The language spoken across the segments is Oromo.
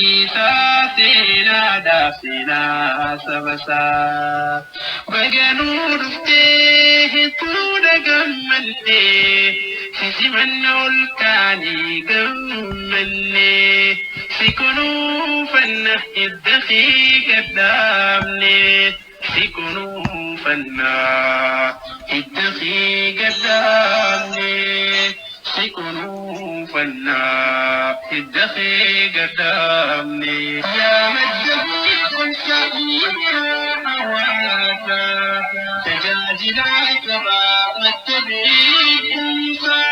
Isaa seenaadhaaf seenaa sabasaa. Baganuu dhuftee hedduudha gammannee si simanna ol kaanii gammannee si kunuunfanna hidda kee gadhaabne si kunuunfanna hidda kee gadhaabne si kunuunfanna hidda kee gadhaabne. Yaa madda beekumsa miidiyaa hawaasaa tajaajilaa sabaa madda beekumsaa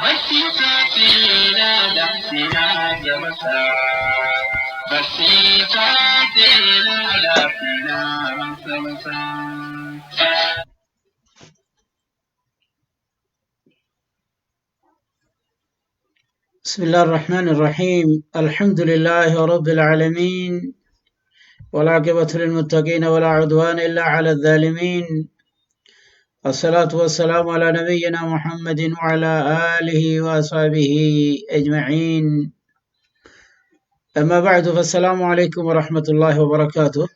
barsiisaa seenaadhaaf seenaa sabasaa barsiisaa seenaadhaaf seenaa sabasaa. بسم الله الرحمن الرحيم، الحمد لله رب العالمين، والعاقبة للمتقين، ولا عدوان إلا على الظالمين. الصلاة والسلام على نبينا محمد وعلى آله وأصحابه أجمعين. أما بعد، فالسلام عليكم ورحمة الله وبركاته.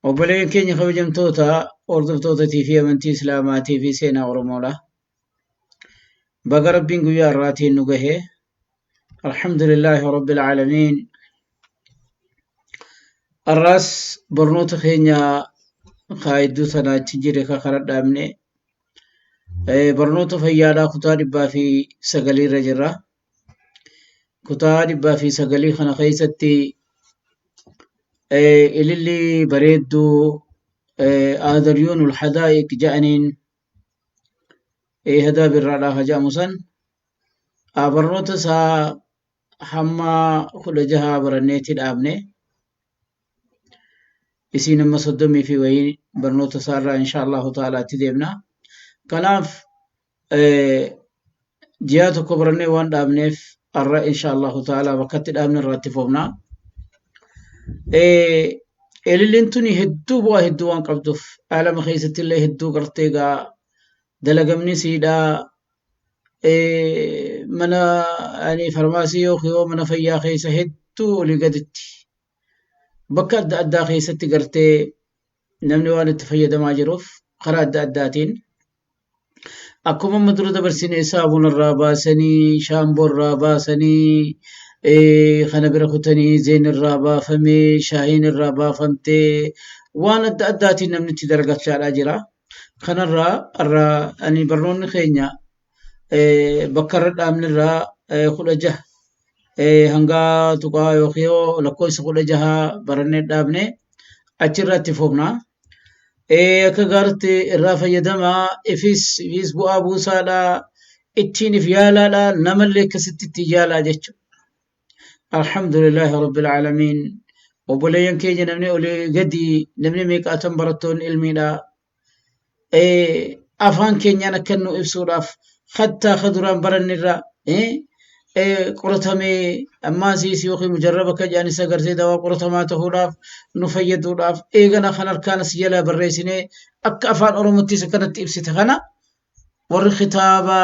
Obboleeyyan keenya kabajamtoota hordoftoota fi amantii Islaamaatii fi seenaa Oromoodha. Baga Rabbiin guyyaa har'aatiin nu gahe. Alhamdulillaahi Rabbil Aalamiin. Har'aas barnoota keenya kaa hedduu tanaa achi jire ka kara dhaabne barnoota fayyaadhaa kutaa 109 irra jirra. Kutaa 109 kana keessatti ililli bareedduu aadaryuunul hadaa'iq ja'aniin hadaa birraadhaa ka jedhamu san barnoota isaa hamma 16 baranneetti dhaabne. Isiin amma 30 fi wayii barnoota isaa irraa insha Allahu ta'ala itti deemna. Kanaaf ji'a tokko barannee waan dhaabneef har'a insha Allahu ta'ala bakka itti dhaabne irraa itti fufna. Ililliin tuni hedduu bu'aa hedduu waan qabduuf aalama keessatti illee hedduu gartee gaa dalagamni siidhaa mana ani farmaasii yookiin mana fayyaa keessa hedduu olii gaditti bakka adda addaa keessatti gartee namni waan itti fayyadamaa jiruuf karaa adda addaatiin akkuma amma dura dabarsine saabuna irraa baasanii, shaamboo irraa baasanii, kana bira kutanii zeen irraa baafamee, shaahiin irraa baafamtee waan adda addaatiin namni itti dalagachaadhaa jira. Kanarraa irraa ani barnoonni keenya bakka irra dhaabne irraa 16 hanga tuqaa yookiin lakkoofsa 16 barannee dhaabne achirraa itti fufna. Akka gaariitti irraa fayyadamaa, ifis bu'aa buusaadha, ittiin if yaalaadha, namallee akkasitti ittiin yaalaa jechuudha. Alhamdulillahi Rabbil Aalamiin. Obboleeyyan keenya namni olii gadi namni meeqaatan barattoonni ilmiidha. Afaan keenyaan akka nu ibsuudhaaf hattaa ka duraan barannirra qoratamee ammaasiis yookiin mujarraba akka jedhan isa gartee dawaa qoratamaa ta'uudhaaf nu fayyaduudhaaf eegana kan harkaan as jalaa barreessinee akka afaan Oromottis akkanatti ibsite kana warri kitaaba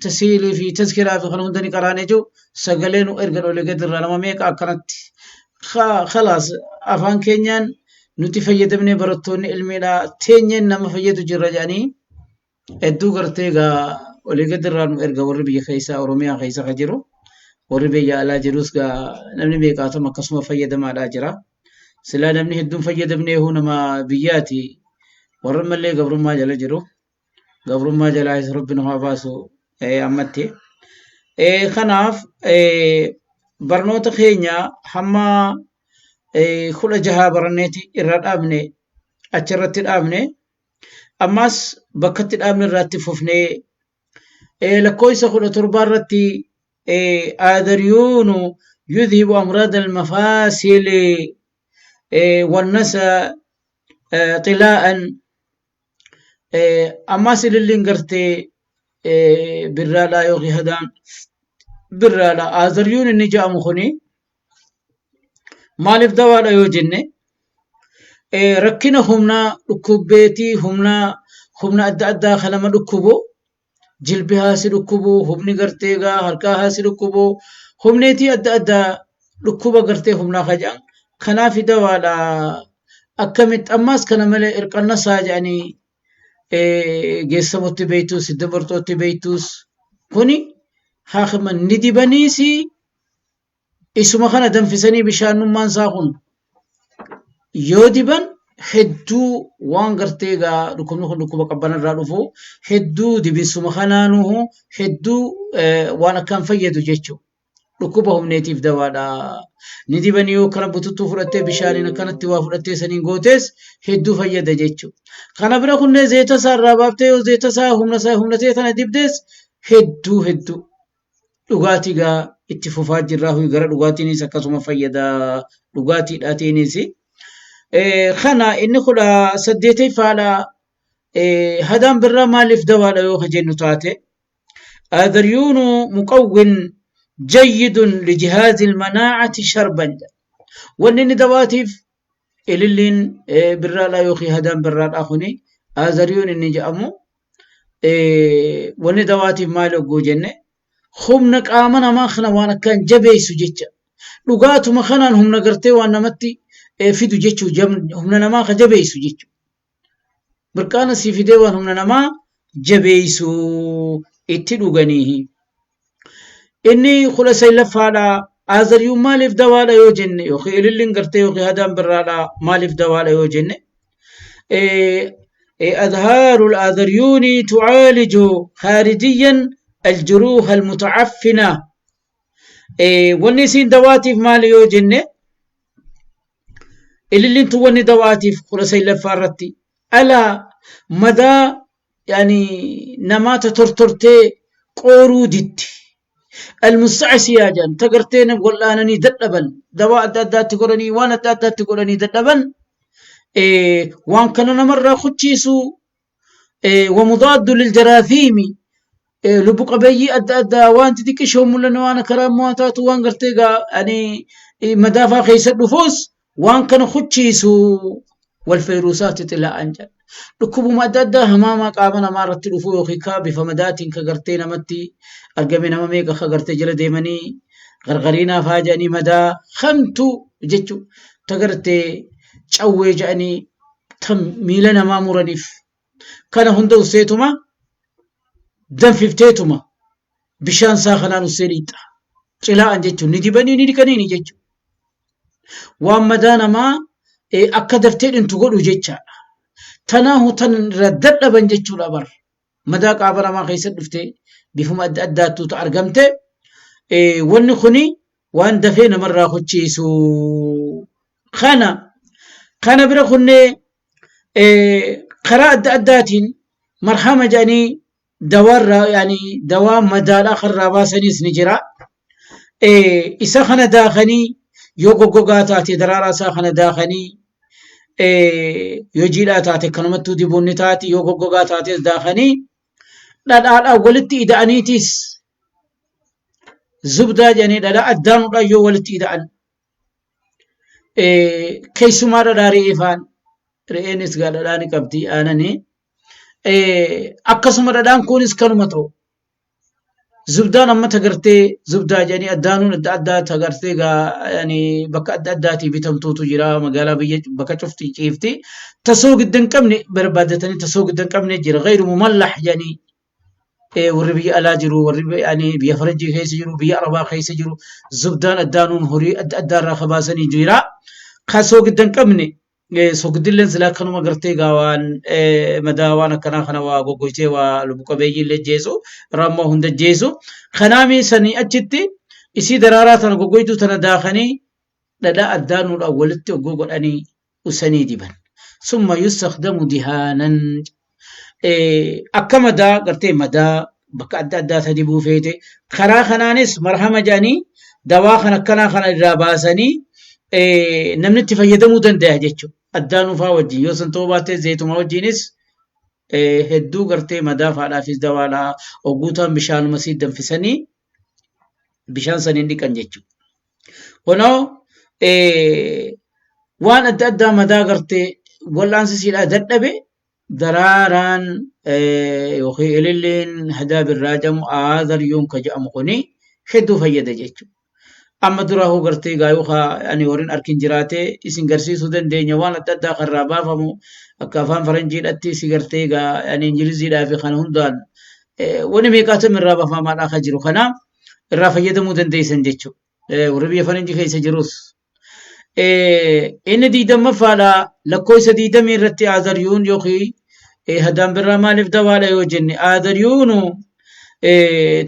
tasiilii fi tazkiraa fi kan hunda ni qaraanee jiru sagalee nu ergan olii gadi irraa nama meeqa akkanatti khalaas afaan keenyaan nuti fayyadamnee barattoonni ilmiidha teenyeen nama fayyadu jirra jedhanii hedduu gartee egaa olii gadi irraa nu erga warri biyya keessaa Oromiyaa keessa ka jiru warri biyya alaa jirus gaa namni meeqaatam akkasuma fayyadamaadhaa jira. Silaa namni hedduun fayyadamnee huu nama biyyaati warra ammallee gabrummaa jala jiru. Gabrummaa jalaayis Rabbi nu haa baasu ammatti. Kanaaf barnoota keenya hamma 16 baranneeti irra dhaabne achirratti dhaabne. Ammas bakka itti dhaabne irraatti fufnee lakkoofsa 17 irratti aadaryuunu yudhibu amraad almafaasili wannasa xilaa'an. Ammas ililliin gartee birraadhaa yookiin hadaan birraadha. Aadaryuun inni jedhamu kuni maaliif dawaadha yoo jenne, rakkina humnaa dhukkubbeetii humnaa humna adda addaa kan nama dhukkubu, jilbi haa si dhukkubu, humni gartee gaa harkaa haa si dhukkubu, Humneetii adda addaa dhukkuba gartee humnaa ka jedhan kanaaf dawaadha. Akkamitti ammaas kana malee irqannasaa jedhanii geessamutti beektus dubartootti beektus kuni haakima ni dibaniisi isuma kana danfisanii bishaanummaan isaa kun yoo diban hedduu waan gartee egaa dhukkubni kun dhukkuba qabbanarraa dhufu hedduu dibinsuma kanaanuhu hedduu waan akkaan fayyadu jechuudha. Dhukkuba humneetiif dawaadha. Ni dibanii yoo kana bututtuu fudhattee bishaaniin akkanatti waa fudhattee saniin gootees hedduu fayyada jechuudha. Kana bira kunnee zeeta isaa irraa baaftee yoo zeeta isaa humna isaa humna ta'e tana dibdees hedduu hedduu. Dhugaatii gaa itti fufaa jirraa gara dhugaatiinis akkasuma fayyada dhugaatiidhaatiinis. Kana inni 18ffaadha. Hadaan birraa maaliif dawaadha yoo jennu taate آذريون مقو جيد لجهاز المناعة شربا وانني دواتيف إللين برا لا يوخي هدان برا الأخوني آذريون إني جأمو واني دواتيف مالو جوجنة humna qaama namaa kana waan akkaan jabeessu jecha dhugaatuma kanaan humna gartee waan namatti fidu jechuu humna namaa ka jabeessu jechuu birqaana sii fidee waan humna namaa jabeessu itti dhuganii. Inni 19ffaadha. Azaryuun maaliif dawaadha yoo jenne yookiin ililliin gartee yookiin hadaan birraadha maaliif dawaadha yoo jenne أزهار الآذريون تعالج خارجيا الجروح المتعفنة wanni isiin dawaatiif maali yoo jenne ililliin tun wanni dawaatiif 19ffaa irratti alaa madaa yani namaata tortortee qooruu ditti المستعصية jedhan ta gartee wal'aananii dadhaban dawaa adda addaatti godhanii waan adda addaatti godhanii dadhaban waan kana namarraa kuchiisu ومضاد للجراثيم lubbu qabeeyyii adda addaa waan xixiqqishoo mul'anne waan akka raammoo taatu waan gartee gaa ani madaafaa keessa dhufuus waan kana kuchiisu والفيروسات طلاء jedha dhukkubuma adda addaa hamaamaa qaama namaa irratti dhufu yookiin ka bifa madaatiin ka gartee namatti argame nama meeqa ka gartee jala deemanii gargariinaaf haa jedhanii madaa hamtu jechuu ta gartee cawwee jedhanii ta miila namaa muraniif kana hunda usseetuma danfifteetuma bishaan isaa kanaan ussee dhiixa cilaa'an jechuun ni dibanii ni dhiqaniini jechuudha. Waan madaa namaa akka daftee dhintu godhu jechaadha. Tanaahu tan irra dadhaban jechuudha bar. Madaa qaama namaa keessa dhuftee bifuma adda addaattu argamte wanni kuni waan dafee namarraa kochiisu kana kana bira kunnee karaa adda addaatiin marhama jedhanii dawaarraa yani dawaa madaadhaa karraa baasaniis ni jira. Isa kana daakanii yoo goggogaa taate daraaraa isaa kana daakanii yoo jiidhaa taate kanumattuu dibuun ni taati yoo goggogaa taates daakanii dhadhaadhaan walitti ida'aniitis zubdaa jedhanii dhadhaa addaanuudhaan yoo walitti ida'an keessumaa dhadhaa re'ee faan re'eenis gaa dhadhaa ni qabdi aananii akkasuma dhadhaan kunis kanuma ta'u zubdaan amma tagartee zubdaa jedhanii addaanuun adda addaa tagartee gaa yani bakka adda addaatii bitamtuutu jira magaalaa biyya bakka cufti ciifti tasoo gidda hin qabne barbaaddatanii tasoo gidda hin qabne jira غير مملح jedhanii warri biyya alaa jiru warri yani biyya faranjii keessa jiru biyya arabaa keessa jiru zubdaan addaanuun horii adda addaa irraa kabaasanii jira kasoo gidda hin qabne soogidilleen silaa akkanuma gartee gaa waan madaa waan akkanaa kana waa goggoysee waa lubbu qabeeyyii illee jeesu raammoo hunda jeesu kanaami sanii achitti isii daraaraa tana goggoytuu tana daakanii dhadhaa addaanuudhaan walitti oggoo godhanii usanii diban ثم يستخدم دهانا akka madaa gartee madaa bakka adda addaa ta dibuu feete karaa kanaanis marhama jedhanii dawaa kan akkanaa kana irraa baasanii namni itti fayyadamuu danda'a jechuudha. Addaanuufaa wajjin yoo san ta'uu baatte zayituma wajjinis hedduu gartee madaa faadhaafis dawaadha. Ogguutaan bishaanuma sii danfisanii bishaan saniin dhiqan jechuudha. Kunoo waan adda addaa madaa gartee wal'aansi siidhaa dadhabe daraaraan yookiin ililliin hadaa birraa jedhamu aadharyoon ka jedhamu kuni hedduu fayyada jechuudha. Amma dura hoo gartee gaayuu ani warrin arkin jiraate isin garsiisuu dandeenya waan adda addaa karraa baafamu akka afaan faranjiidhatti si gartee gaa ani ingiliziidhaa fi kana hundaan wani meeqaatam irraa baafamaadhaa kan jiru kana irraa fayyadamuu dandeessan jechuudha. Warri biyya faranjii keessa jirus. Inni 20ffaadha lakkoofsa 20 irratti aadaryuun yookiin hadaan birraa maaliif dawaadha yoo jenne aadaryuunu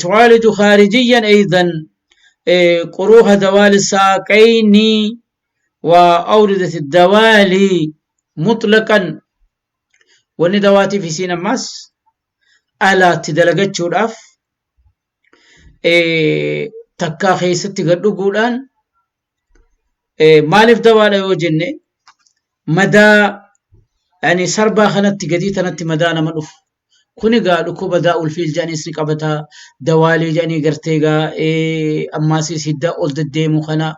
tu'aaliju khaarijiyyan aydan قروح دوال الساقين وأوردة الدوالي مطلقا wanni dawaatiif isiin ammas alaatti dalagachuudhaaf takkaa keessatti gad dhuguudhaan maaliif dawaadha yoo jenne madaa yani sarbaa kanatti gadii tanatti madaa nama dhufu kun egaa dhukkuba daa'ul fiil jedhaniis ni qabata dawaalii jedhanii gartee egaa ammaasis hidda ol deddeemu kana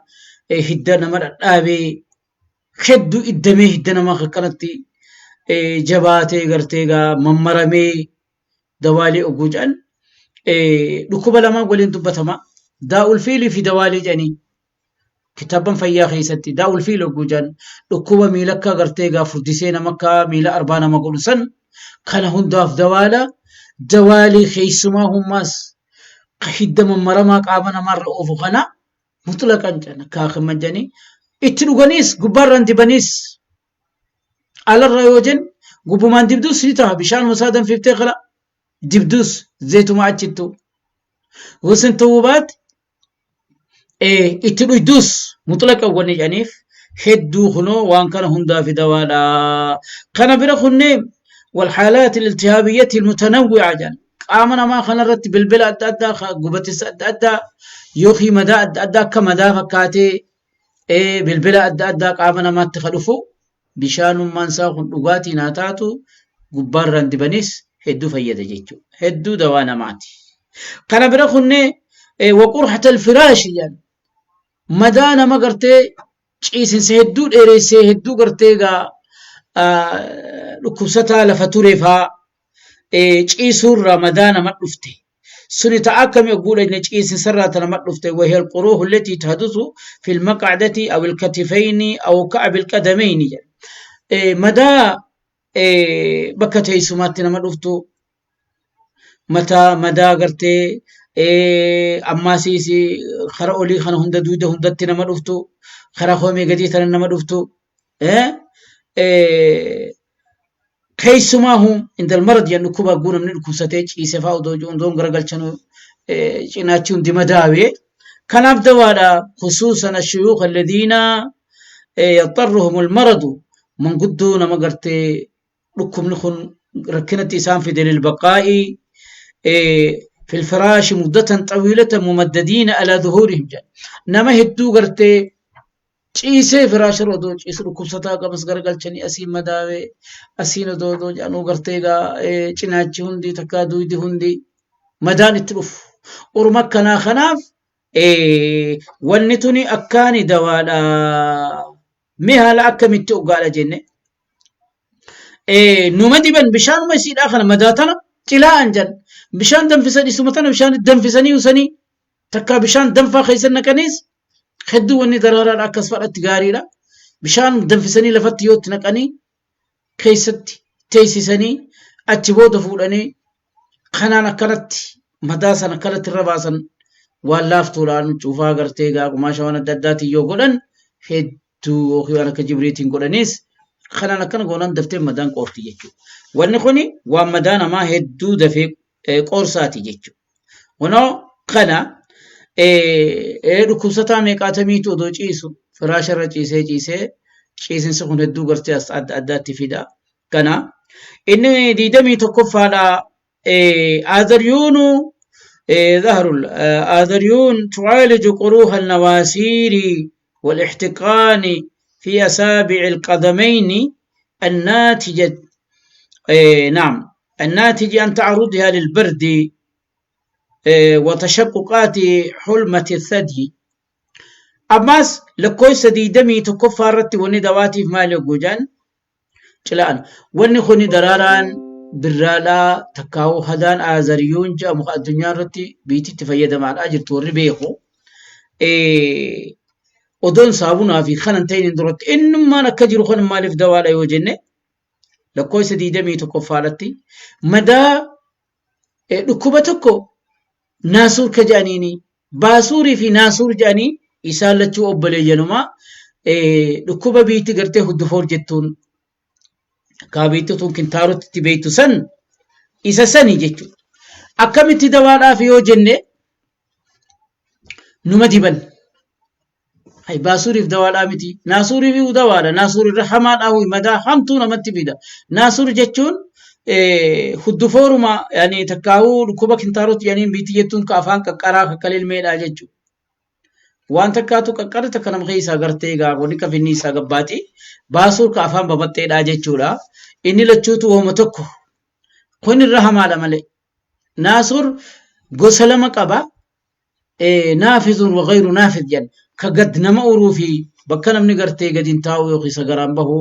hidda nama dhadhaabee hedduu iddamee hidda nama akkanatti jabaatee gartee egaa mammaramee dawaalii oguu jedhan dhukkuba lamaan waliin dubbatama. Daa'ul fiilii fi dawaalii jedhanii kitaabban fayyaa keessatti daa'ul fiil oguu jedhan dhukkuba miila akka gartee egaa furdisee nama akka miila arbaa nama godhu san kana hundaaf dawaala dawaalii keessumaa hummaas hidda mammaramaa qaama namaarra oofu kana mutlaqan jedhan akka hakiman jedhanii itti dhuganiis gubbaarraan dibaniis alarra yoo jennu gubbumaan dibduus ni ta'a bishaanuma isaa danfiftee kala dibduus zeetuma achittu gosin ta'uu baate itti dhuyduus mutlaqa wanni jedhaniif hedduu kunoo waan kana hundaa fi dawaadha. Kana bira kunneen walhaalaati iltihaabiyyati mutanawwi'a jedhan qaama namaa kanarratti bilbila adda addaa gubatissa adda addaa yookiin madaa adda addaa akka madaa fakkaatee bilbila adda addaa qaama namaatti ka dhufu bishaanummaan isaa kun dhugaatiin haa taatu gubbaarraan dibanis hedduu fayyada jechuudha. Hedduu dawaa namaati. Kana bira kunnee waqurhata alfiraashi jedhan madaa nama gartee ciisinsa hedduu dheeressee hedduu gartee egaa dhukkubsataa lafa ture faa ciisuurraa madaa nama dhufte. Suni ta akkami ogguu dhaqne ciisinsarraa ta nama dhufte wahiya alquruuhu allatii tahdusu fi almaqcadati aw alkatifayni aw ka'bi alqadamayni jedha. Madaa bakka teessumaatti nama dhuftu mataa madaa gartee ammaasiis kara olii kana hunda duuda hundatti nama dhuftu kara koomee gadii tana nama dhuftu keessumaahu indal marad jedhan dhukkuba hagguu namni dhukkubsatee ciise fa'aa odoo odoon garagalchanuu cinaachi hundi madaawee kanaaf dawaadha khusuusan ashuyuukh alladhiina yaxxarruhum almaradu manguddoo nama gartee dhukkubni kun rakkinatti isaan fide lilbaqaa'i في الفراش مدة طويلة ممددين على ظهورهم jedha nama hedduu gartee ciisee firaasharra odoo ciisu dhukkubsataa qabas garagalchanii asiin madaawee asiin odoo odoo jedhanuu gartee egaa cinaachi hundi takkaa duydi hundi madaan itti dhufu. Orma akkanaa kanaaf wanni tuni akkaani dawaadha. Mee haala akkamitti oggaadha jenne. Numa diban bishaanuma isiidhaa kana madaa tana cilaa'an jedhan bishaan danfisan isuma tana bishaan danfisanii usanii takkaa bishaan danfaa keessa naqaniis hedduu wanni daraaraadha akkas fadhatti gaariidha. Bishaan danfisanii lafatti yoo itti naqanii keessatti teessisanii achi booda fuudhanii kanaan akkanatti madaa sana akkanatti irra baasan waan laaftuudhaan cuufaa gartee egaa qumaasha waan adda addaatiin yoo godhan hedduu yookiin waan akka jibriitiin godhaniis kanaan akkana goonaan daftee madaan qoorti jechuudha. Wanni kuni waan madaa namaa hedduu dafee qoorsaati jechuudha. Kunoo kana dhukkubsataa meeqaatamiitu odoo ciisu firaasharra ciisee ciisee ciisinsi kun hedduu gartee as adda addaatti fida. Kana inni 21ffaadha aadaryuunu ظهر آذريون تعالج قروح النواسير والاحتقان في أصابع القدمين الناتجة نعم الناتج عن تعرضها للبرد وتشققات حلمة الثدي ammas lakkoofsa 21ffaa irratti wanni dawaatiif maali yogguu jedhan cilaan wanni kuni daraaraan birraadhaa takkaa'uu hadaan aazariyuun jedhamu addunyaa irratti biititti fayyadamaadhaa jirtu warri beeku. Odoon saabunaa fi kanan ta'in duratti innummaan akka jiru kan maaliif dawaadha yoo jenne lakkoofsa 21ffaadhatti madaa dhukkuba tokko naasuur ka jedhaniini baasuurii fi naasuur jedhanii isaan lachuu obboleeyyanumaa dhukkuba biitti gartee huddufoor jettuun kaabiitti tun kintaarotti itti beektu san isa sani jechuudha. Akkamitti dawaadhaaf yoo jenne numa diban. Hay baasuuriif dawaadhaa miti. Naasuuriif dawaadha. Naasuur irra hamaadhaa huyi madaa hamtuu namatti fida. Naasuur jechuun huddufooruma yaani takkaa'uu dhukkuba kintaarotti jedhaniin biitti jettuun ka afaan qaqqaraa kakkalilmeedhaa jechuudha. Waan takkaatu qaqqarri takka nama keessaa gartee egaa wanni ka finni isaa gabbaati. Baasuur ka afaan babaxxeedhaa jechuudha. Inni lachuutu wooma tokko. Kun irra hamaadha malee. Naasuur gosa lama qaba. Naafizun wa gayru naafiz jedhan. Ka gad nama uruu fi bakka namni gartee gad hin taa'u yookiin sagaraan bahu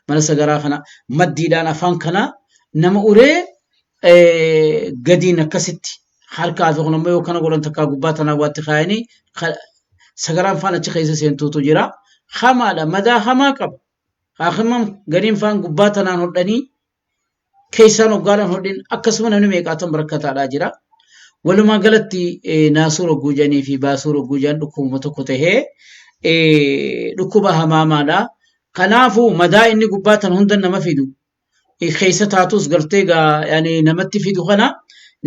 mana sagaraa kana maddiidhaan afaan kana nama uree gadiin akkasitti harkaa fi kun ammoo yoo kana godhan takkaa gubbaa tanaa waatti kaayanii sagaraan faan achi keessa seentuutu jira. Hamaadha madaa hamaa qaba. Haakimman gariin faan gubbaa tanaan hodhanii keessaan hoggaadhaan hodhin akkasuma namni meeqaatan barakkataadhaa jira. Walumaa galatti naasuu rogguu jedhanii fi baasuu rogguu jedhan dhukkubuma tokko tahee dhukkuba hamaamaadha. Kanaafuu madaa inni gubbaa tan hunda nama fidu keessa taatus gartee gaa yani namatti fidu kana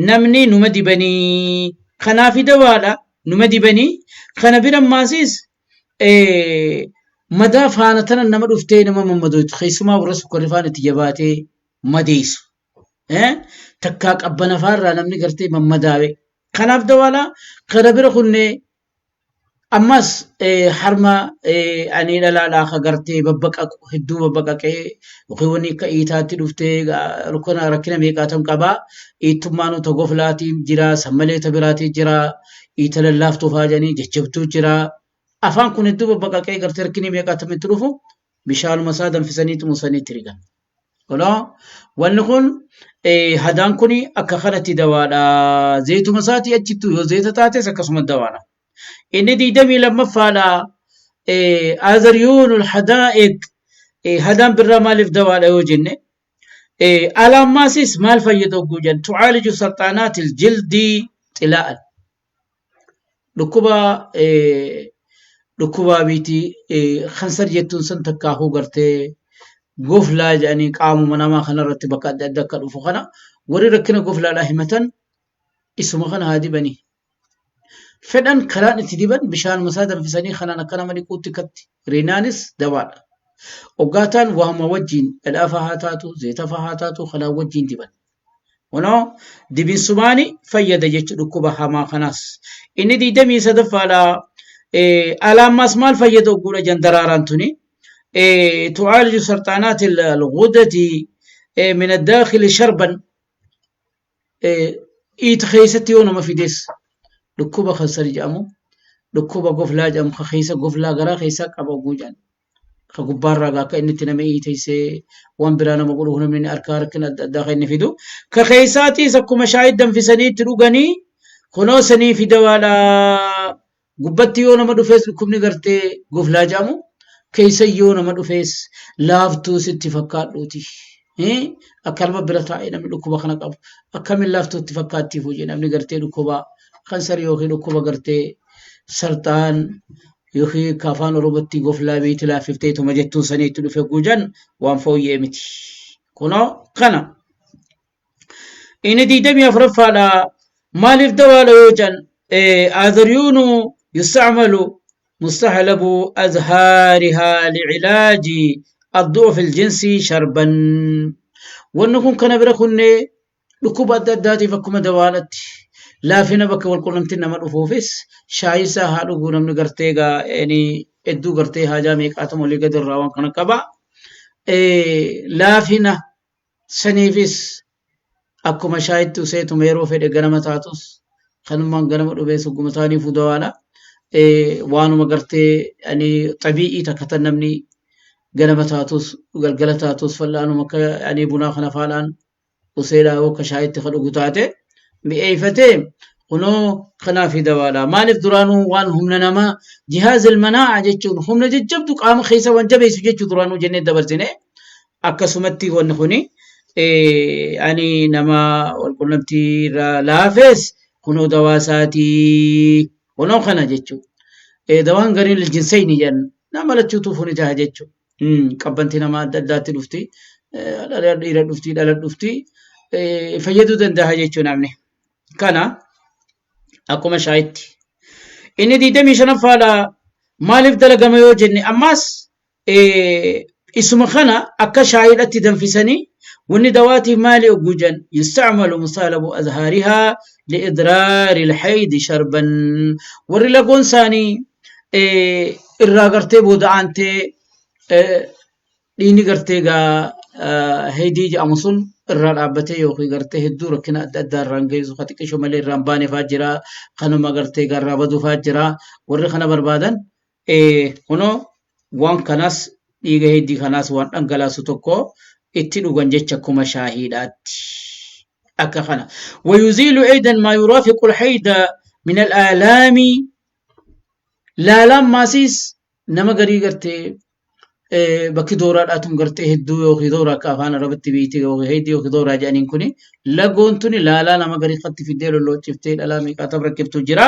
namni numa dibanii kanaafi dawaadha numa dibanii kana bira maasiis madaa faana tana nama dhuftee nama mammadoytu keessumaa warra sukkarri faan itti jabaatee madeessu takkaa qabbana faarraa namni gartee mammadaawe kanaaf dawaadha kana bira kunnee Ammas harma ani dhalaadhaa ka gartee babbaqaqu hedduu babbaqaqee yookiin wanni akka iitaatti dhuftee rukkana rakkina meeqaatam qaba. Iittummaan ta goflaatiin jira, sammalee ta biraatiin jira, iita lallaaftuu faa jedhanii jajjabduu jira. Afaan kun hedduu babbaqaqee gartee rakkinni meeqaatam itti dhufu bishaanuma isaa danfisanii tumusanii itti rigan. Kunoo wanni kun hadaan kun akka kanatti dawaadha. Zayituma isaatii achittuu yoo zayita taates akkasuma dawaadha. Inni 22ffaadha. Azaryuunul hadaa'iq hadaan birraa maaliif dawaadha yoo jenne alaammaasis maal fayyada hogguu jennu tucaaliju sarxaanaatil jildii xilaa'an. Dhukkuba dhukkuba biitii kansar jettuun san takkaahuu gartee goflaa jedhanii qaamuma namaa kanarratti bakka adda adda akka dhufu kana warri rakkina goflaadhaa himatan isuma kana haa dibanii. Fedhan karaan itti diban bishaanuma isaa danfisanii kanaan akka nama dhiquutti katti riinaanis dawaadha. Oggaataan waama wajjin dhadhaa faa haa taatu zeeta faa haa taatu kanaan wajjin diban. Kunoo dibinsumaani fayyada jechu dhukkuba hamaa kanaas. Inni 23ffaadha. Alaammaas maal fayyada ogguudha jan daraaraan tuni. Tu'aaliju sarxaanaati al-ghudati min ad-daakhili sharban. Iita keessatti yoo nama fides dhukkuba kansar jedhamu dhukkuba goflaa jedhamu ka keessa goflaa garaa keessaa qaba ogguu jedhan. Ka gubbaarraa gaa akka inni itti nama iiteessee waan biraa nama godhu namni inni harkaa rakkina adda addaa kan inni fidu. Ka keessaatiis akkuma shaayii danfisanii itti dhuganii kunoo sanii fidawaadha. Gubbatti yoo nama dhufees dhukkubni gartee goflaa jedhamu keessa yoo nama dhufees laaftuu sitti fakkaadhuuti. Akka nama bira taa'ee namni dhukkuba kana qabu akkamiin laaftuu itti fakkaattiif hojii namni gartee dhukkuba kansarii yookiin dhukkuba gartee sarxaan yookiin akka afaan Oromootti goflaa biiti laaffiftee tuma jettuun sanii itti dhufe guujan waan fooyyee miti. Kunoo kana. Inni 24ffaadha. Maaliif dawaadha yoo jedhan azaryuunu yustacmalu mustahlabu azhaarihaa licilaaji addu'ufi aljinsi sharban. Wanni kun kana bira kunnee dhukkuba adda addaatiif akkuma dawaadhatti laafina bakka walqunnamtiin nama dhufuufis shaayii isaa haa dhuguu namni gartee egaa inni hedduu gartee haajaa meeqaatama olii gadi irraa waan kana qaba. Laafina saniifis akkuma shaayitti useetuma yeroo fedhe ganama taatus kanummaan ganama dhufee sugguma taaniifuu dawaadha. Waanuma gartee ani xabii'ii takka tan namni ganama taatus galgala taatus fal'aanuma akka ani bunaa kana faadhaan useedhaa yoo akka shaayitti ka dhugu taate mi'eeffatee Kunoo kanaafi dawaadha. Maaliif duraanuu waan humna namaa jihaaz ilmanaa'a jechuun humna jajjabdu qaama keessa waan jabeessu jechuu duraanuu jennee dabarsine. Akkasumatti wanni kuni ani nama walqunnamtii irraa laafes kunoo dawaa isaatii kunoo kana jechuudha. Dawaan gariin liljinsayni jedhan nama lachuutuu funi taha jechuudha. Qabbanti nama adda addaatti dhufti. Dhiira dhufti, dhala dhufti. Fayyaduu danda'a jechuudha namni. Kana akkuma shaayitti. Inni 25ffaadha maaliif dalagama yoo jenne ammaas isuma kana akka shaayiidhatti danfisanii wanni dawaatiif maali ogguu jedhan yustacmalu musaalabu azhaarihaa liidraari lhaydi sharban warri lagoon isaanii irraa gartee booda aantee dhiigni gartee gaa heydii jedhamu sun irraa dhaabbatee yookiin gartee hedduu rakkina adda addaa irraan geessu ka xiqqisho malee irraan baane faa jira kanuma gartee garraa baduu faa jira warri kana barbaadan kunoo waan kanas dhiiga heydii kanaas waan dhangalaasu tokko itti dhugan jecha akkuma shaahiidhaatti akka kana. ويزيل أيضا ما يرافق الحيض من الآلام laalaan maasiis nama garii gartee bakki dooraadhaa tun gartee hedduu yookiin dooraa akka afaan arabatti beekte yookiin hedduu yookiin dooraa jedhaniin kuni lagoon tuni laalaa nama garii qatti fiddee lolloociftee dhalaa meeqaa tam rakkiftu jira.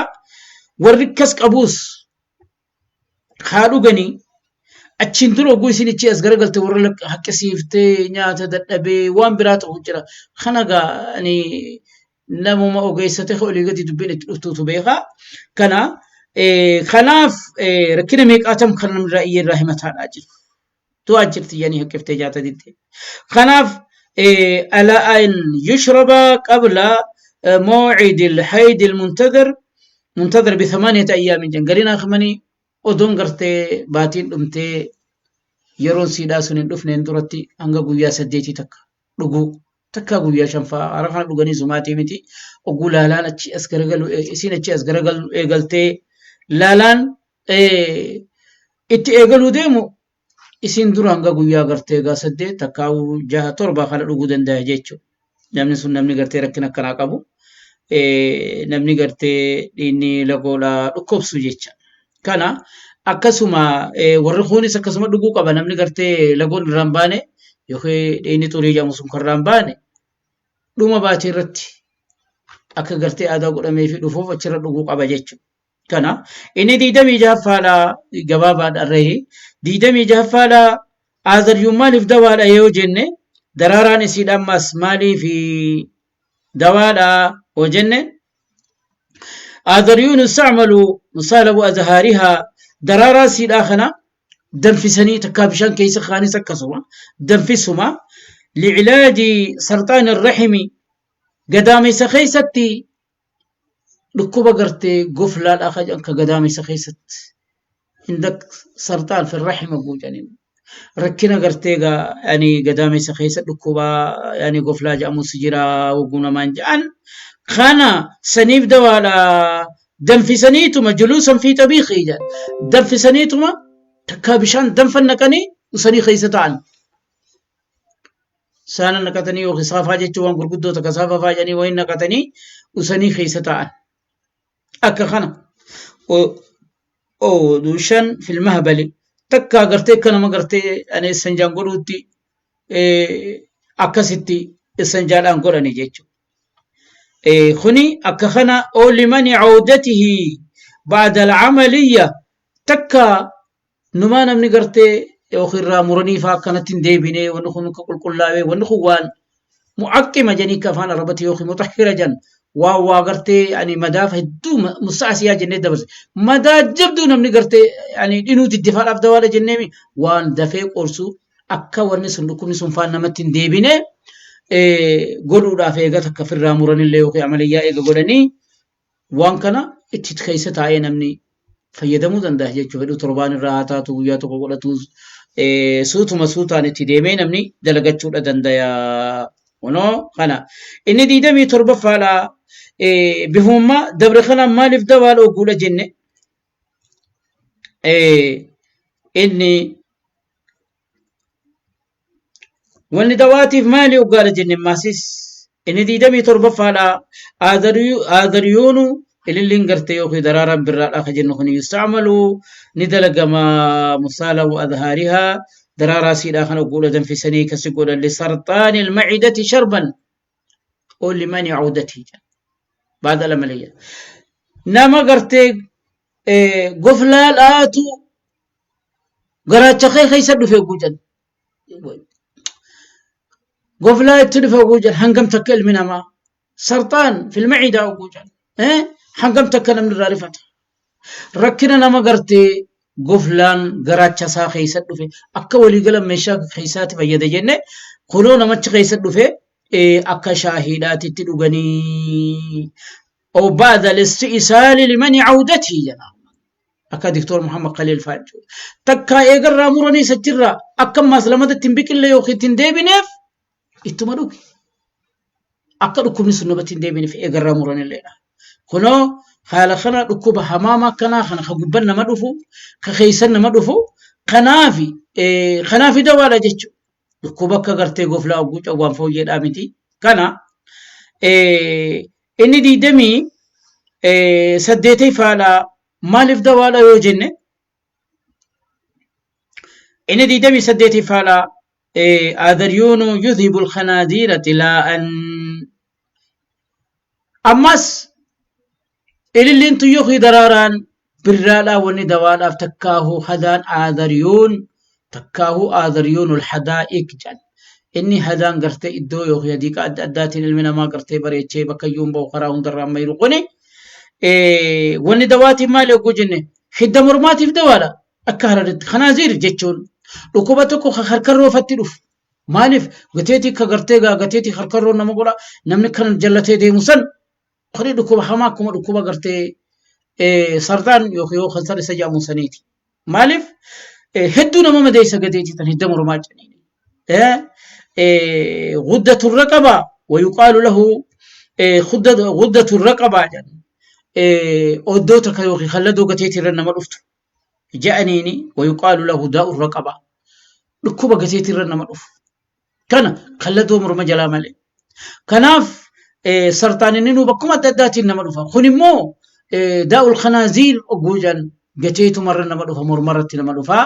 Warri akkas qabuus haa dhuganii achiin dura oguu isin ichi as garagalte warra haqqisiiftee nyaata dadhabee waan biraa ta'u jira. Kana gaa ani namuma ogeessa ta'e olii gadi dubbiin itti dhuftuutu beeka. Kana kanaaf rakkina meeqaatam kan namni irraa iyyee irraa himataadhaa jiru. Du'aa jirti jedhanii haqqiftee nyaata didde. Kanaaf ala an yushraba qabla mawcid alhayd almuntadhir muntadhir bi thamaniyati ayyaamin jedhan gariin akmanii odoon gartee baatiin dhumtee yeroon siidhaa sun hin dhufneen duratti hanga guyyaa saddeetii takka dhuguu takkaa guyyaa shanfaa hara kana dhuganii sumaatii miti oguu laalaan achi as garagalu isiin achi as garagalu eegaltee laalaan itti eegaluu deemu isiin dura hanga guyyaa gartee egaa saddeet takkaa jaha torba kana dhuguu danda'a jechuudha. Namni sun namni gartee rakkina akkanaa qabu namni gartee dhiinni lagoodhaa dhukkubsu jecha. Kana akkasuma warri kuunis akkasuma dhuguu qaba namni gartee lagoon irraa hin baane yookiin dhiinni xurii jedhamu sun kan irraa hin baane dhuma baatii irratti akka gartee aadaa godhamee fi dhufuuf achirra dhuguu qaba jechuudha. Kana inni 26ffaadha gabaabaadha irra 26ffaadha aazaryuun maaliif dawaadha yoo jenne daraaraan isiidha ammas maaliif dawaadha yoo jenne aazaryuun yustacmalu musaalabu azhaarihaa daraaraa siidhaa kana danfisanii takkaa bishaan keessa kaanis akkasuma danfisuma licilaaji sarxaan irrahimi gadaamessa keessatti dhukkuba gartee goflaadhaa ka jedhan ka gadaamessa keessatti indak sarxaan fi rahima guucaniin rakkina gartee gaa yani gadaamessa keessa dhukkuba yani goflaa jedhamus jira wagguu namaan jedhan kana saniif dawaadha danfisaniituma juluusan fi xabiiqii jedhan danfisaniituma takkaa bishaan danfan naqanii usanii keessa ta'an saana naqatanii yookiin saafaa jechuun waan gurguddoo takka saafaa faa jedhanii wayin naqatanii usanii keessa taa'an. Akka kana oodushan filmahbali takka gartee akka nama gartee ani issanjaan godhuutti akkasitti issanjaadhaan godhani jechuudha. Kuni akka kana oo limani cawdatihi ba'da alcamaliyya takka Numaa namni gartee yookiin irraa muranii faa akkanatti hin deebine wanni kun akka qulqullaawee wanni kun waan mu'aqqima jedhanii akka afaan arabatti yookiin mutahhira jedhan waan waa gartee ani madaaf hedduu musta'asiyaa jennee dabarse madaa jabduu namni gartee ani dhinuu diddifaadhaaf dawaadha jenneemi waan dafee qorsu akka wanni sun dhukkubni sun faan namatti hin deebine godhuudhaaf eega takka firraa muranillee yookiin amaliyyaa eega godhanii waan kana itti keessa taa'ee namni fayyadamuu danda'a jechuu fedhu torbaan irraa haa taatu guyyaa tokko godhatu suutuma suutaan itti deemee namni dalagachuudha danda'a. Kunoo kana inni 27ffaadha bifummaa dabre kanaan maaliif dawaadha ogguudha jenne inni wanni dawaatiif maali oggaadha jenne maasis Inni 27ffaadha. Aadariyoonu ililliin gartee yookiin daraaraan birraadha ka jennu kun yustacmalu ni dalagama musaala wa adhaarihaa daraaraa siidhaa kana guudha danfisanii kasi godhan lisarxaani almacidati sharban oo limani cawdatii baada lamaleeyya. Nama gartee goflaadhaatu garaacha kee keessa dhufe guujan. Goflaa itti dhufe guujan hangam takka ilmi namaa sarxaan filmaciidaa guujan hangam takka namni irraa rifata. Rakkina nama gartee goflaan garaacha isaa keessa dhufe akka waliigala meeshaa keessaatti fayyada jenne kunoo namachi keessa dhufe akka shaahiidhaatitti dhuganii. أو بعد الاستئصال لمن عودته jedha. Akka Diktoor Muhammad Khaliil fa'aa jechuudha. Takkaa eegarraa muranii sachirraa akka ammaas lamata ittiin biqille yookiin ittiin deebineef ittuma dhugi. Akka dhukkubni sun namatti hin deebineef eegarraa muranilleedha. Kunoo haala kana dhukkuba hamaama akkanaa kana ka gubban nama dhufu ka keessan nama dhufu kanaafi kanaafi dawaadha jechuudha. Dhukkuba akka gartee goflaa ogguu cawwaan fooyyeedhaa miti. Kana inni 28ffaadha maaliif dawaadha yoo jenne inni 28ffaadha aadaryuunu yudhibu alkhanaadiira xilaa'an ammas ililliin tun yookiin daraaraan birraadhaa wanni dawaadhaaf takkaahuu hadaan aadaryuun takkaahuu aadaryuunul hadaa'ik jedhan inni hadaan gartee iddoo yookiin hadiiqa adda addaatiin ilmi namaa gartee bareechee bakka iyyuu hin bahu karaa hundarraa amma jiru kuni wanni dawaatiin maali yogguu jenne hidda mormaatiif dawaadha akka hararitti kanaaziir jechuun dhukkuba tokko ka harkarroofatti dhufu maaliif gateetii ka gartee gaa gateetii harkarroo nama godha namni kan jallatee deemu san kuni dhukkuba hamaa akkuma dhukkuba gartee sarxaan yookiin yoo kansar isa jedhamu saniiti. Maaliif hedduu nama madeessa gateetii tan hidda mormaa jedhanii. Guddatu raqaba wayuqaalu lahu guddatu raqaba jedhan. Oddoo takka yookiin kalladoo gateetii irra nama dhuftu jedhaniini wayuqaalu lahu daa'u raqaba. Dhukkuba gateetii irra nama dhufu. Kana kallatoo morma jalaa malee. Kanaaf sarxaan inni nu bakkuma adda addaatiin nama dhufa. Kun immoo daa'ul kanaaziir ogguu jedhan gateetumarra nama dhufa mormarratti nama dhufa.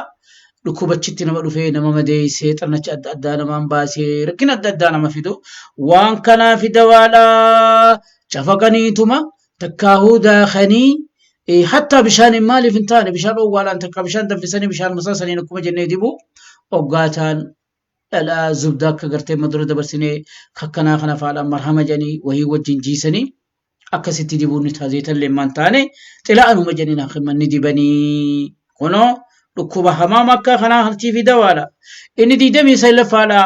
Dhukkubachitti nama dhufee nama madeessee xannacha adda addaa namaan baasee rakkina adda addaa nama fidu. Waan kanaaf dawaadha. Cafaqaniituma takkaahuu daakanii hattaa bishaaniin maaliif hin taane bishaan owwaadhaan takkaa bishaan danfisanii bishaan masaasaniin akkuma jennee dibu oggaataan dhadhaa zubdaa akka gartee amma dura dabarsinee kakkanaa kana faadhaan marhama jedhanii wahii wajjin jiisanii akkasitti dibuun ni ta'a zeetallee maan taane xila'anuma jedhanii naa ni dibanii kunoo dhukkuba hamaa makkaa kanaa hartii fi dawaadha inni 29ffaadha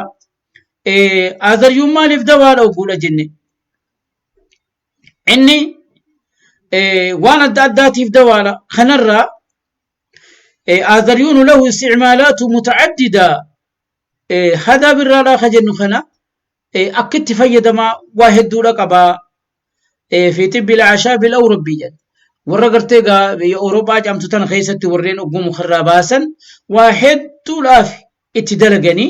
azaryuun maaliif dawaadha ogguudha jenne inni waan adda addaatiif dawaadha kanarraa آذريون له استعمالات متعددة هذا بالرالا خجن خنا أكت فيدما واحد دولة قبا في طب الأعشاب الأوروبية warra gartee gaa biyya Awurooppaa jedhamtu tana keessatti warreen ogguu mukarraa baasan waa hedduudhaaf itti dalaganii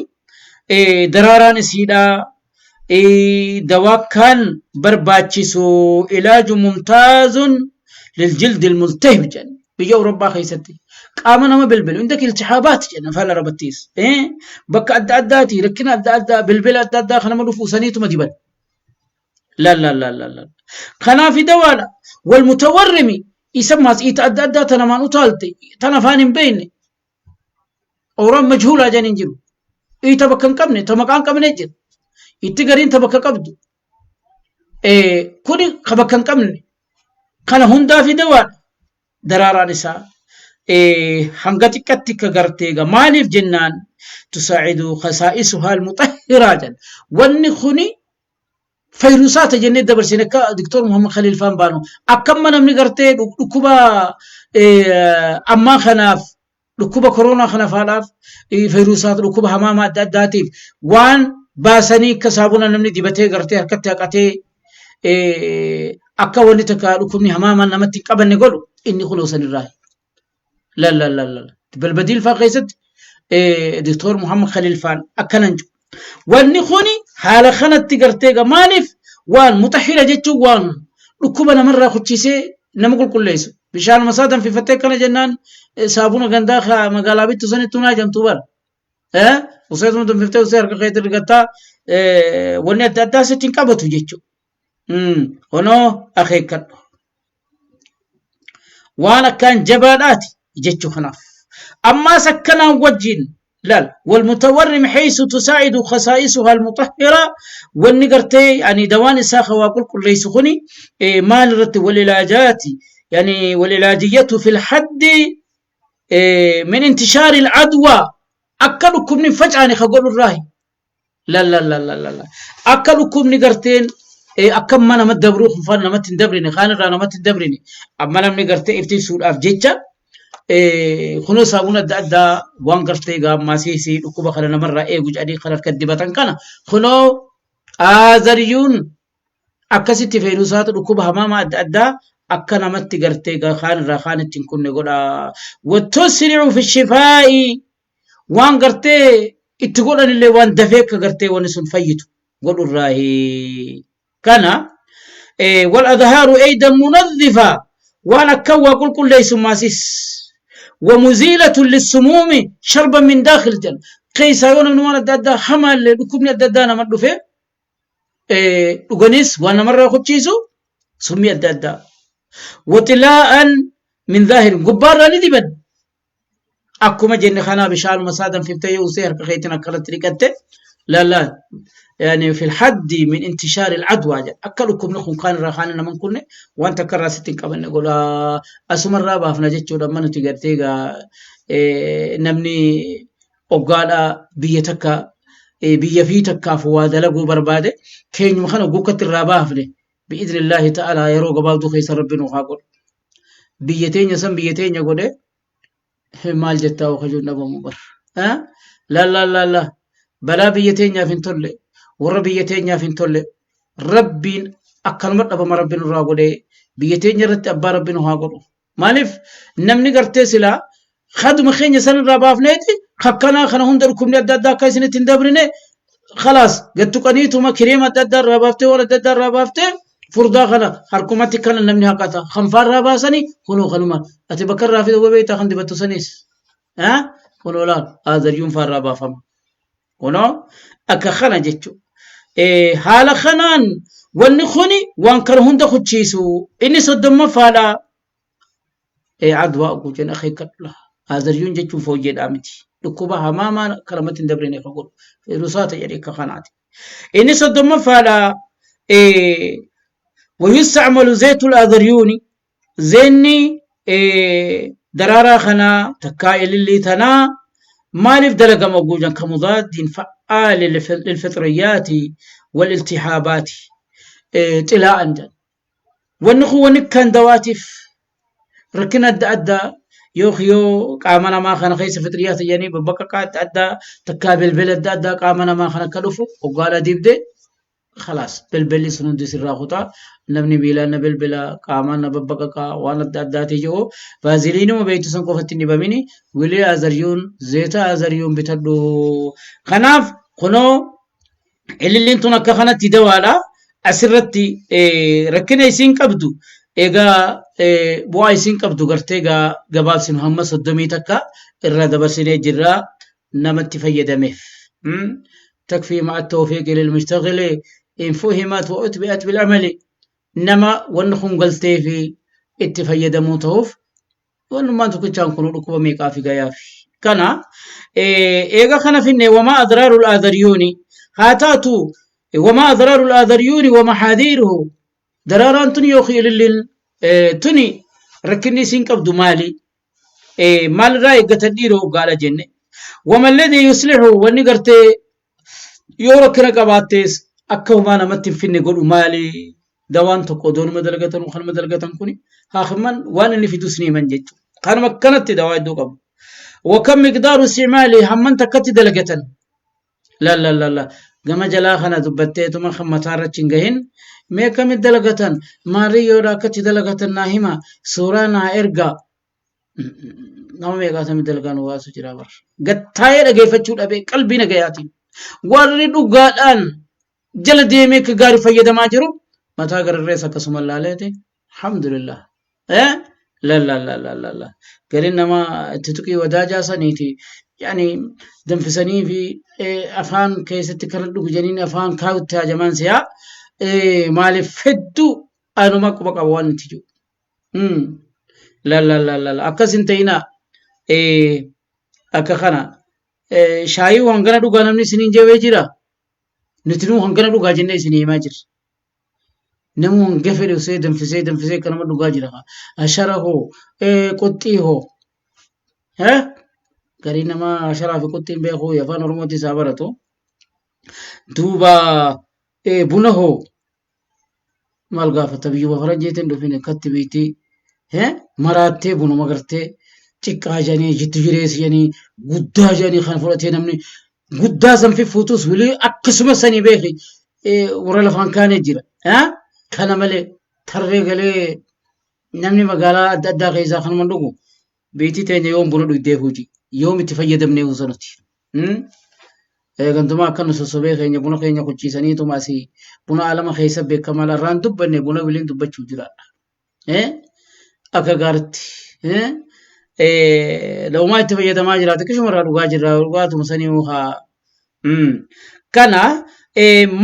daraaraan isiidhaa dawaa kan barbaachisu ilaaju mumtaazun liljildi ilmultahib jedhan biyya Awurooppaa keessatti qaama nama bilbilu inda iltihaabaat jedhan afaan arabattiis bakka adda addaati rakkina adda addaa bilbila adda addaa kan nama dhufu saniituma diban la la la la la kanaaf dawaadha wal mutawarrimi isa maas iita adda addaa ta namaan utaalte tan afaan hin beekne Awraan majhuulaa jedhan hin jiru. Iita bakka hin qabne, ta maqaa hin qabne jira. Itti gariin ta bakka qabdu. Kuni ka bakka hin qabne. Kana hundaa fi dawaadha. Daraaraan isaa hanga xiqqatti ka gartee egaa maaliif jennaan tusaacidu kasaa'isuhaa almuxahhiraa jedhan. Wanni kuni fayrusaata jennee dabarsine akka Diktoor Muhammad Khaliil faan baanu akkamma namni gartee dhukkuba ammaa kanaaf dhukkuba koronaa kana faadhaaf fayrusaata dhukkuba hamaama adda addaatiif waan baasanii akka saabuna namni dibatee gartee harkatti haqatee akka wanni takka dhukkubni hamaamaan namatti hin qabanne godhu inni kunoo sanirraa. La la la la. Balbadiil faa keessatti Diktoor Muhammad Khaliil faan akkanan jiru. Wanni kuni haala kanatti gartee egaa maaliif Waan mutahhira jechuun waan dhukkuba namarraa kuchiisee nama qulqulleessu. Bishaanuma isaa danfifattee akkana jennaan saabuna gandaa ka magaalaa bittu sanittuu naa jamtuu bara. Useetuma danfiftee usee harka keetti rigattaa wanni adda addaa sitti hin qabatu jechuudha. Kunoo akeekkadhu. Waan akkaan jabaadhaati jechuu kanaaf. Ammaas akkanaan wajjin laal walmutawarrim haysu tusaa'idu khasaa'isuha almutahhira wanni gartee yani dawaan isaa ka waa qulqulleessu kuni maal irratti walilaajaati yani walilaajiyyatu fil haddi min intishaari al'adwa akka dhukkubni hin facaane ka godhu irraahi. La la la la la la. Akka dhukkubni garteen akka amma nama dabruu kun faan namatti hin dabrine kaan irraa namatti hin dabrine amma namni gartee iftiisuudhaaf jecha kunoo saabuun adda addaa waan gartee gaammaasiisii dhukkuba kana namarraa eegu jedhanii kan harka dibatan kana kunoo aazaryuun akkasitti fayyaduu isaatu dhukkuba hamaama adda addaa akka namatti gartee kaan irraa kaan itti hin kunne godha. Wattusri'u fi shifaa'i waan gartee itti godhanillee waan dafee akka gartee wanni sun fayyitu godhurraahi. Kana wal adhaaru eydan munadhifa waan akkan waa qulqulleessu maasis wa muziilatun lissumuumi sharban min daakhil jedha. Keessaa yoo namni waan adda addaa hamaallee dhukkubni adda addaa nama dhufe dhuganis waan namarraa kuchiisu summii adda addaa. Waxilaa'an min zaahirin gubbaarraa ni diban. Akkuma jenne kanaa bishaanuma isaa danfiftee yoo usee harka keetiin akkanatti dhiqatte lalla yani fil haddi min intishaari al-adwa jedha. Akka dhukkubni kun kaan irraa kaan nama hin kunne wanta akka irraa sitti hin qabanne godha. Asumarraa baafna jechuudha amma nuti gartee egaa namni oggaadha biyya takka biyya fi takkaaf waa dalaguu barbaade keenyuma kana gukkatti irraa baafne bi'idhnillaahi ta'ala yeroo gabaabduu keessa rabbi nu haa godhu. Biyya teenya san biyya teenya godhe maal jettaa oo kajuun dhabamu bar. Laa laa laa laa balaa biyya teenyaaf hin tolle warra biyya teenyaaf hin tolle rabbiin akkanuma dhabama rabbi nurraa godhee biyya teenya irratti abbaa rabbi nu haa godhu. Maaliif namni gartee silaa kaduma keenya san irraa baafneeti kakkanaa kana hunda dhukkubni adda addaa akka isinitti hin dabrine khalaas gad tuqaniituma kireema adda addaa irraa baaftee waan adda addaa irraa baaftee furdaa kana harkumatti kana namni haqata kanfaa irraa baasanii kunoo kanuma ati bakka irraa fida beektaa kan dibattu saniis kunoo laal azaryuun faa irraa baafama kunoo akka kana jechuudha. Haala kanaan wanni kuni waan kana hunda kuchiisu inni soddommaffaadha. Adwaa guuteen akeekkadhu azaryuun jechuun fooyyeedhaa miti. Dhukkuba hamaamaa akka namatti hin dabrine ka godhu rusaata jedhe akka kanaati. Inni soddommaffaadha. Wayustacmalu zeetul azaryuuni zeenni daraaraa kanaa takkaa ilillii tanaa maaliif dalagama guujan ka mudaaddiin fa'aali lilfixriyyaati waliltihaabaati xilaa'an jedha. Wanni kun wanni kan dawaatiif rakkina adda addaa yookiin yoo qaama namaa kana keessa fixriyaa ta'anii babbaqaqaa adda addaa takkaa bilbila adda addaa qaama namaa kana akka dhufu hoggaadha dibde khalaas bilbilli sun hundi sirraa kutaa namni miilaan na bilbila qaamaan na babbaqaqaa waan adda addaatii jiru vaaziliinuma beektu san qofatti hin dibamini wilii azaryuun zeeta azaryuun bitadhu kanaaf kunoo Ililliin tun akka kanatti dawaadha. Asirratti rakkina isiin qabdu egaa bu'aa isiin qabdu gartee egaa gabaabsinu hamma 31 irraa dabarsinee jirra namatti fayyadameef. Takfii ma'a tawfiiqi lilmushtagili in fuhimat wa utbi'at bil amali nama wanni kun galtee fi itti fayyadamuu ta'uuf Wannummaan tokkichaan kun dhukkuba meeqaa fi gayaafi. Kana eega kana finne wamaa adraarul aadaryuuni haa taatu wamaa adraarul aadaryuuni wa mahaadiiruhu daraaraan tun yookiin ililliin tuni rakkinni isiin qabdu maali? Maalirraa eeggatan dhiiroo gaadha jenne. Wama alladhii yuslihu wanni gartee yoo rakkina qabaattees akka homaa namatti hin finne godhu maali? Dawaan tokko odoo nama dalagatan kanuma dalagatan kuni haakimman waan inni fidus ni himan jechuudha. Kanuma akkanatti dawaa hedduu qabu. Wakam miqdaaru isticmaali hamman takkatti dalagatan. La la la la gama jalaa kana dubbatteetuma kan mataa irratti hin gahin mee akkamitti dalagatan maarrii yoodha akkatti dalagatan naa hima suuraa naa ergaa Nama meeqaatamii dalagaa nu baasu jira bar. Gattaa'ee dhageeffachuu dhabee qalbii nagayaatiin. Warri dhugaadhaan Jala deemee akka gaarii fayyadamaa jiru mataa gararrees akkasuma laaleeti. Alhamdulillah. Eh? La la la la la la. Gariin namaa itti tuqii wadaajaa saniiti. Yani danfisanii fi afaan keessatti kan dhugu janiin afaan kaa'utti hajamaan si'a. Maaliif hedduu anuma quba qaba waan itti jiru. La la la la la. Akkas hin ta'inaa. Akka kana. Shaayii hangana dhugaa namni isiniin jawee jira. Nuti nuu hangana dhugaa jennee isinii himaa jirra. Namuu hanga fedhe usee danfisee danfisee akka nama dhugaa jira. Ashara hoo qoxxii hoo. Garii nama asharaa fi qoxxiin beeku afaan Oromootti isaa baratu. Duuba buna hoo maal gaafata biyyuma faranjiitiin dhufin akkatti biitii maraattee bunuma gartee xiqqaa jedhanii jiddu jireessi jedhanii guddaa jedhanii kan fudhatee namni guddaa san fiffuutus wilii akkasuma sanii beeki warra lafaan kaanee jira. Kana malee tarree galee namni magaalaa adda addaa keessaa kanuma dhugu biitii teenya yoom buna dhugdee fuuti yoom itti fayyadamnee husanuti. Gantumaa akka nu sossobee keenya buna keenya kuchiisaniituma asii buna alama keessa beekamaa irraan dubbanne buna wiliin dubbachuu jiraadha. Akka gaaritti loomaa itti fayyadamaa jiraate akkasuma irraa dhugaa jirra dhugaatuma sanii haa. Kana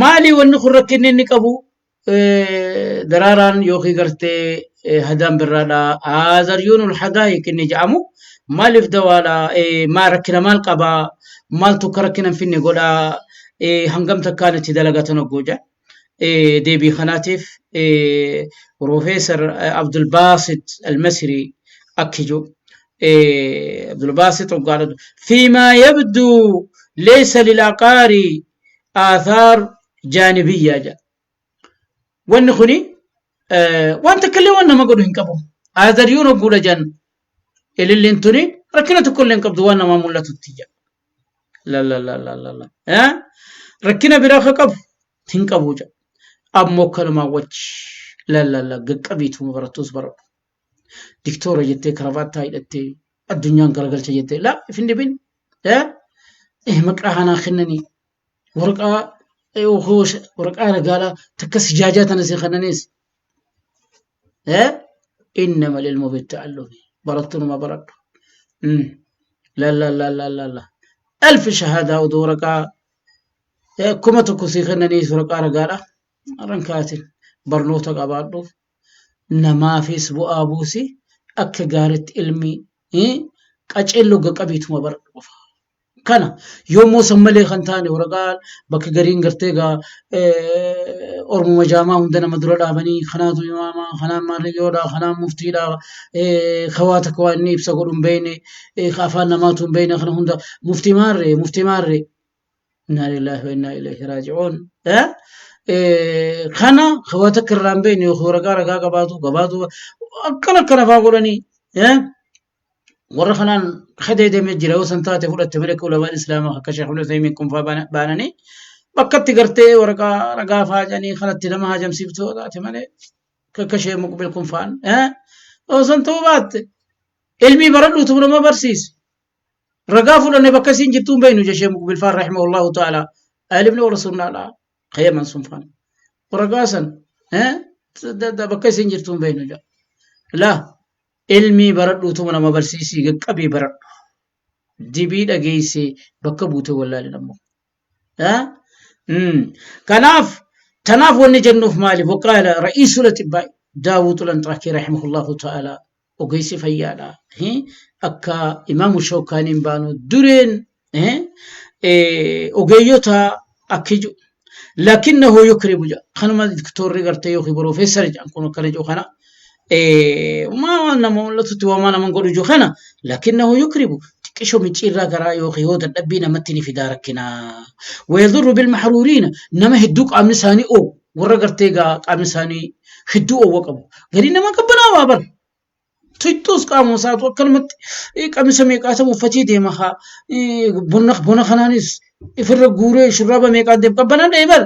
maali wanni kun rakkinni inni qabu daraaraan yookiin gartee hadaan birraadha. Azaryuunul hadaayiq inni jedhamu maaliif dawaadha? Maa rakkina maal qaba? Maaltu akka rakkina hin finne godha? Hangam takkaan itti dalagatan hogguu jedha. Deebii kanaatiif Piroofeesar Abdulbaasit Almasrii akki jiru. Abdulbaasit hoggaadha. Fiimaa yabduu leessa lilaqaari aathaar jaanibiyyaa jedha. Wanni kuni waan takka illee waan nama godhu hin qabu. Azaryuun hogguudha jedhan ililliin tuni rakkina tokko illee hin qabdu waan namaa mul'atutti jedha. La la la la la la. Rakkina biraa ka qabu hin qabu jedha. Ammoo kanumaa wajji la la la gaqqabiituma barattuus baradhu. Diktoora jettee karabaattaa hidhattee addunyaan garagalcha jettee la if hin dhibin. Maqaa kanaa kennanii waraqaa waraqaa ragaadhaa takka sijaajaa tana si kennanis innama ilmu bitta'allumi barattu numa baradhu la la la la la la alfi shahaadaa oduu waraqaa 1000 si kennaniis waraqaa ragaadha rankaatin barnoota qabaadhu namaafis bu'aa buusi akka gaaritti ilmi qaceelloo qabiituma baradhu qofa. Kana yoommoo san malee kan taane waraqaa bakka gariin gartee gaa ormuma jaamaa hunda nama dura dhaabanii kanaatu imaama kanaan maarriyyoodha kanaan muftiidha kawaa takka waan inni ibsa godhu hin beekne ka afaan namaatu hin beekne kana hunda muftii maarree muftii maarree innaa lillaahi wa innaa ilayhi raaji'uun kana kawaa takka irraa hin beekne yookiin waraqaa ragaa qabaatu qabaatu akkana akkana faa godhanii warra kanaan kadeedamee jira yoo san taate fudhatte malee akka ulamaan islaamaa akka sheekh ibn Uthaymiin kun faa baananii bakkatti gartee waraqaa ragaa faa jedhanii kanatti nama hajamsiiftuu taate malee akka sheekh Muqbil kun faan yoo san ta'uu baatte ilmii baradhuutu nama barsiise ragaa fudhanne bakka isiin jirtuu hin beeknu jechee Muqbil faan rahimahullahu ta'ala ilmni warra sunnaadha qayaman sun faan ragaa san bakka isiin jirtuu hin beeknu jedha laa Ilmii baradhuutuma nama barsiisii gaqqabii baradhu. Dibii dhageessee bakka buute wallaalin ammoo. Kanaaf tanaaf wanni jennuuf maali? Waqaala ra'iisul atibbaa Daawud Lanxaakii rahimahullahu ta'ala ogeessi fayyaadha. Akka imaamu Shawkaaniin baanu dureen ogeeyyota akki jiru. Lakinnahu yukribu jedha. Kanuma diktoorri gartee yookiin piroofeesar jedhan kun akkana jiru kana. Maa nama mul'atutti waamaa nama godhu jiru kana. Lakinnahu yukribu xiqqisho micciirraa garaa yookiin yoo dadhabbii namatti ni fidaa rakkinaa. Wayadurru bilmaxruuriina nama hedduu qaamni isaanii oo'u warra gartee gaa qaamni isaanii hedduu oowwa qabu. Garii nama qabbanaawaa bara. Tuttuus qaamuma isaatu akkanumatti qamisa meeqaatama uffatee deema haa bona bona kanaanis ifirra guuree shurraaba meeqaan deema qabbanaan dha'e bar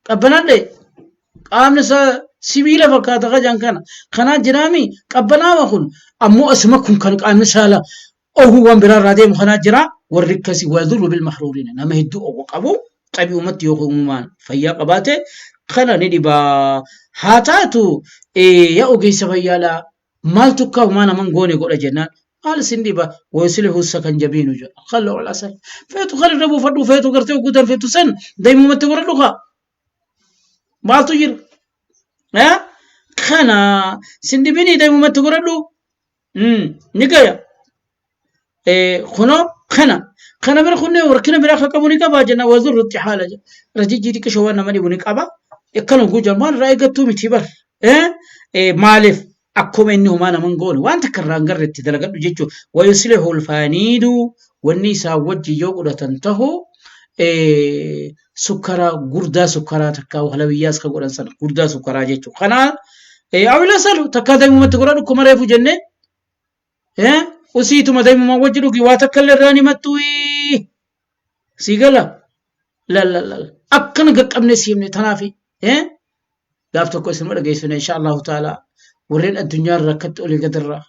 qabbanaan dha'e qaamni isaa sibiila fakkaata kajaan kana kanaa jiraami qabbanaawa kun ammoo asuma kun kan qaamni saala ohuu waan biraa irraa deemu kanaa jira warri akkasii wadurru bil mahruuriina nama hedduu ogu qabu Xabi'umatti yookiin uumamaan fayyaa qabaate kana ni dhibaa. Haa taatu yaa ogeessa fayyaadhaa maaltu akka homaa naman goone godha jennaan maal isin dhiba wayuslihu sakanjabiinu jedha. Khalla wal asal. Feetu kan irra buufadhu feetu gartee ogguutan feetu san daa'imumatti godhadhu kaa. Maaltu jira? Kana sin dhibinii daa'imumatti godhadhu. Ni gaya. Kunoo kana kana bira kunneen rakkina biraa akka qabu ni qaba jenna wazurru itti haala jedha. Rajijjii xiqqishoo waan nama dhibu ni qaba. Akkana guujan waan irraa eeggattuu miti bar. Maaliif akkuma inni homaa nama hin goone waan takka irraa hin garre itti dalagadhu jechuudha. Wayuslihu ulfaaniidu wanni isaan wajji yoo godhatan tahu sukkaraa gurdaa sukkaraa takka halawiyyaas ka godhan sana gurdaa sukkaraa jechuudha. Kanaa awila salu takka daa'imumatti godhadhu akkuma reefu jennee Usiituma daa'imummaan wajji dhugi waa takka illee irraa ni mattuu sii gala lallallal akkana gaqqabne si himne tanaafi gaaf tokko isinuma dhageessine insha Allahu ta'ala warreen addunyaa irraa akkatti olii gad irraa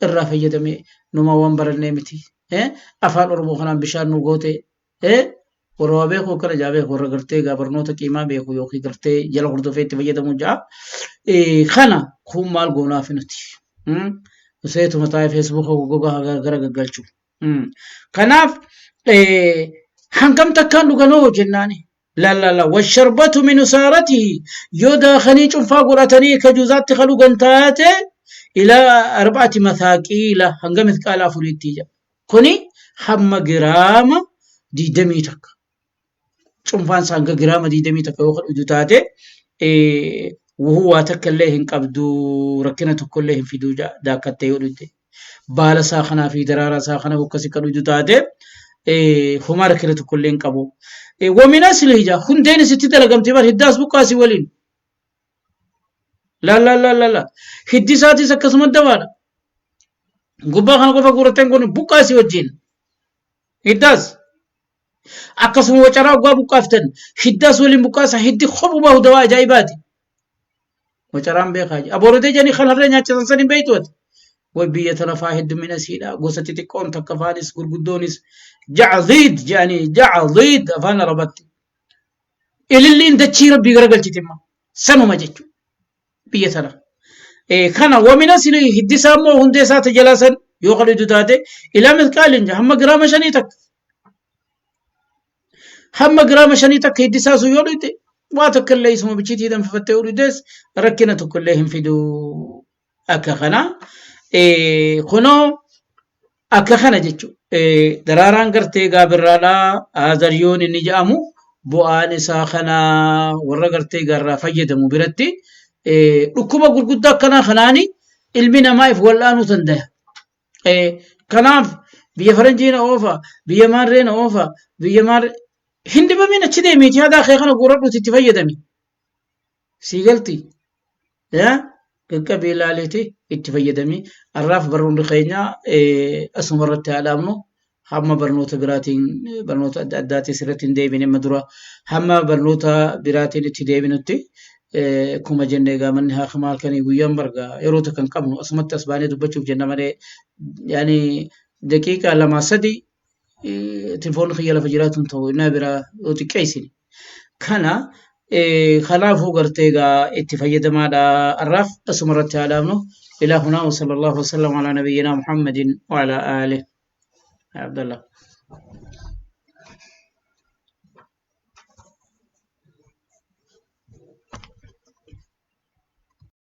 irraa fayyadame numaa waan barannee miti afaan Oromoo kanaan bishaan nu goote warra waa beeku akkana jaa beeku warra gartee gaa barnoota qiimaa beeku yookiin gartee jala hordofee itti fayyadamu jaa kana kun maal goonaaf nuti useetuma taa'ee feesbuuka gogaa gara gaggalchu kanaaf hangam takkaan dhuganoo jennaani la la la washarbatu min usaaratihi yoo daakanii cunfaa godhatanii ka juuzaatti ka dhugan taate ilaa arba'ati mathaaqiila hanga mithqaala afuriitti jedha Kuni hamma giraama 21. Cunfaan isaa hanga giraama 21 yoo kan dhudu taate wuhuu waa takka illee hin qabdu rakkina tokko illee hin fiduu daakkattee yoo dhugde. Baala isaa kanaa fi daraaraa isaa kana akkasii kan dhugdu taate homaa rakkina tokko illee hin qabu. Wamin aslihi jaa hundeen isitti dalagamte bar hiddaas buqqaasii waliin. La la la la la. Hiddi isaatis akkasuma dawaadha. Gubbaa kana qofa guurratteen kun buqqaasii wajjin. Hiddaas. Akkasuma wacaraa oggaa buqqaaftan hiddaas waliin buqqaasa hiddi kophuu bahu dawaa ajaa'ibaati. Wacaraan beekaa jira. Aboorodee jedhanii kan harree nyaachisan san hin beektu ati. Way biyya tana faa heddumina siidha. Gosa xixiqqoon takka faanis gurguddoonis jacdiid jedhanii jacdiid afaan arabatti. Ililliin dachii rabbii garagalchiti immoo sanuma jechuudha biyya tana. Kana wamina sili hiddi isaa immoo hundee isaa tajalaa san yoo kan hiddu taate ilaa mithqaalin hamma giraama shanii takka. Hamma giraama shanii takka hiddi isaa sun yoo dhuyte waa takka illee isuma bichiitii danfifattee yoo dhuytes rakkina tokko illee hin fidu. Akka kana kunoo akka kana jechuudha. Daraaraan gartee gaabirraadhaa azaryoon inni jedhamu bu'aan isaa kana warra gartee gaarraa fayyadamu biratti dhukkuba gurguddaa akkanaa kanaani ilmi namaa if wal'aanuu danda'a. Kanaaf biyya faranjii na oofa, biyya maarree na oofa, biyya maarree hin dhibamin achi deemiiti hadaa kee kana guuradhuuti itti fayyadami. Sii galti. Yaa qaqqabii ilaaliiti itti fayyadami. Har'aaf barnoonni keenya asuma irratti haa dhaabnu. Hamma barnoota biraatiin barnoota adda addaatiin sirriitti hin deebine amma dura hamma barnoota biraatiin itti deebinutti akkuma jenne egaa manni haakimaa halkanii guyyaan barga yeroo takka hin qabnu asumatti as baanee dubbachuuf jenna malee yaani daqiiqaa lamaa sadi telefoonni kiyya lafa jiraatu hin ta'u innaa biraa yoo xiqqeessine. Kana kanaafuu gartee egaa itti fayyadamaadha har'aaf asuma irratti haa dhaabnu. Ilaa hunaa wa sallallahu wa sallam alaa nabiyyinaa Muhammadin wa alaa aalih. Abdallah.